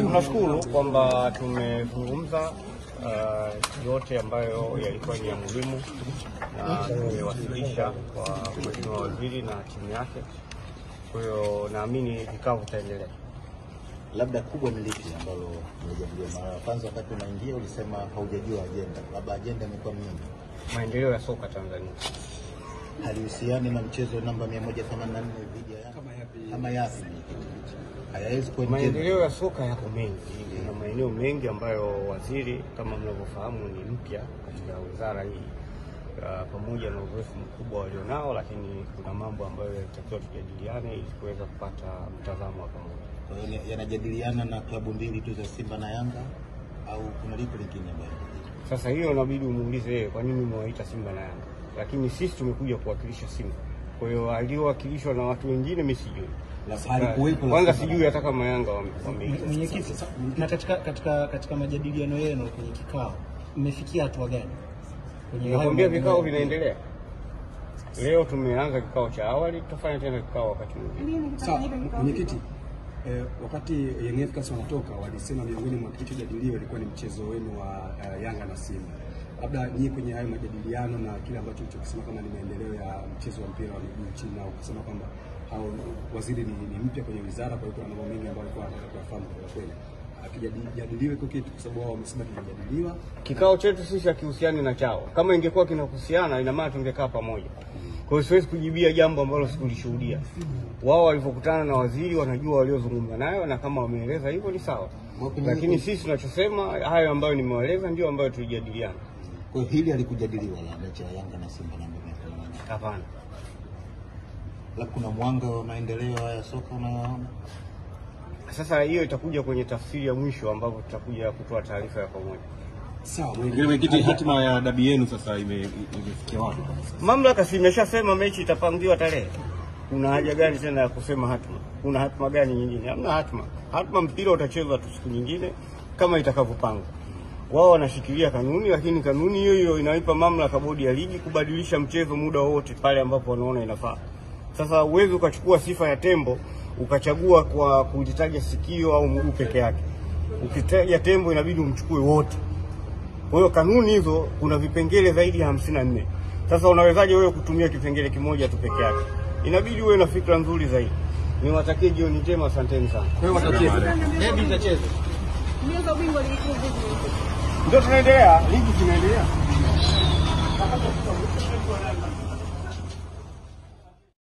Tunashukuru kwamba tumezungumza yote ambayo yalikuwa ni ya muhimu na tumewasilisha kwa Mheshimiwa Waziri na timu yake. Kwa hiyo naamini vikao vitaendelea. Labda kubwa ni lipi ambalo mmejadiliwa? Mara ya kwanza wakati unaingia ulisema haujajua ajenda. Labda ajenda imekuwa nini? Maendeleo ya soka Tanzania. Halihusiani na mchezo namba 184 dhidi ya Yanga kama yapi? Hayawezi kuwa maendeleo ya soka yako mengi. Kuna maeneo mengi ambayo waziri kama mnavyofahamu ni mpya katika wizara hii, pamoja na uzoefu mkubwa walionao, lakini kuna mambo ambayo yalitakiwa tujadiliane ili kuweza kupata mtazamo wa pamoja. Kwa hiyo yanajadiliana na klabu mbili tu za Simba na Yanga au kuna lipi lingine ambalo? Sasa hiyo inabidi umuulize yeye kwa nini umewaita Simba na Yanga. Lakini sisi tumekuja kuwakilisha Simba. Kwa hiyo aliyowakilishwa na watu wengine mimi sijui. Kwanza sijui hata kama Yanga wameita. Mwenyekiti, na katika majadiliano yenu kwenye kikao mmefikia hatua gani? Nakwambia vikao vinaendelea. Leo tumeanza kikao cha awali, tutafanya tena kikao wakati mwingine. Sawa, mwenyekiti, wakati Young Africans wanatoka walisema miongoni mwa kilichojadiliwa ilikuwa ni mchezo wenu wa Yanga na Simba. Labda nyinyi kwenye hayo majadiliano na kile ambacho ulichokisema kama ni maendeleo ya mchezo wa mpira wa miguu nchini, na ukasema kwamba hao waziri ni mpya kwenye wizara, kwa hiyo kuna mambo mengi ambayo alikuwa anataka kuyafahamu kwa kweli. Akijadiliwa iko kitu kwa sababu wao wamesema kimejadiliwa. Kikao chetu sisi hakihusiani na chao. Kama ingekuwa kinahusiana ina maana tungekaa pamoja. Kwa hiyo siwezi kujibia jambo ambalo sikulishuhudia. Wao walipokutana na waziri wanajua waliozungumza nayo, na kama wameeleza hivyo ni sawa. Lakini sisi tunachosema hayo ambayo nimewaeleza ndio ambayo tulijadiliana. Kwa hiyo hili halikujadiliwa la mechi ya Yanga na Simba namba 180. Hapana. Labda kuna mwanga wa maendeleo haya soka unayoona? Sasa hiyo itakuja kwenye tafsiri ya mwisho ambapo tutakuja kutoa taarifa ya pamoja. Sawa, mwenyekiti, hatima ya dabi yenu sasa imefikia wapi kwa sasa? Mamlaka si imeshasema mechi itapangiwa tarehe. Kuna haja gani tena ya kusema hatima? Kuna hatima gani nyingine? Hamna hatima. Hatima mpira utachezwa tu siku nyingine kama itakavyopangwa. Wao wanashikilia kanuni, lakini kanuni hiyo hiyo inaipa mamlaka bodi ya ligi kubadilisha mchezo muda wote pale ambapo wanaona inafaa. Sasa uwezo ukachukua sifa ya tembo ukachagua kwa kulitaja sikio au mguu peke yake. Ukitaja tembo inabidi umchukue wote. Kwa hiyo kanuni hizo kuna vipengele zaidi ya 54. Sasa unawezaje wewe kutumia kipengele kimoja tu peke yake? Inabidi uwe na fikra nzuri zaidi. Niwatakie jioni njema, asanteni sana. Kwa hiyo watacheza. Debi itachezwa. Ndio tunaendelea, ligi tunaendelea.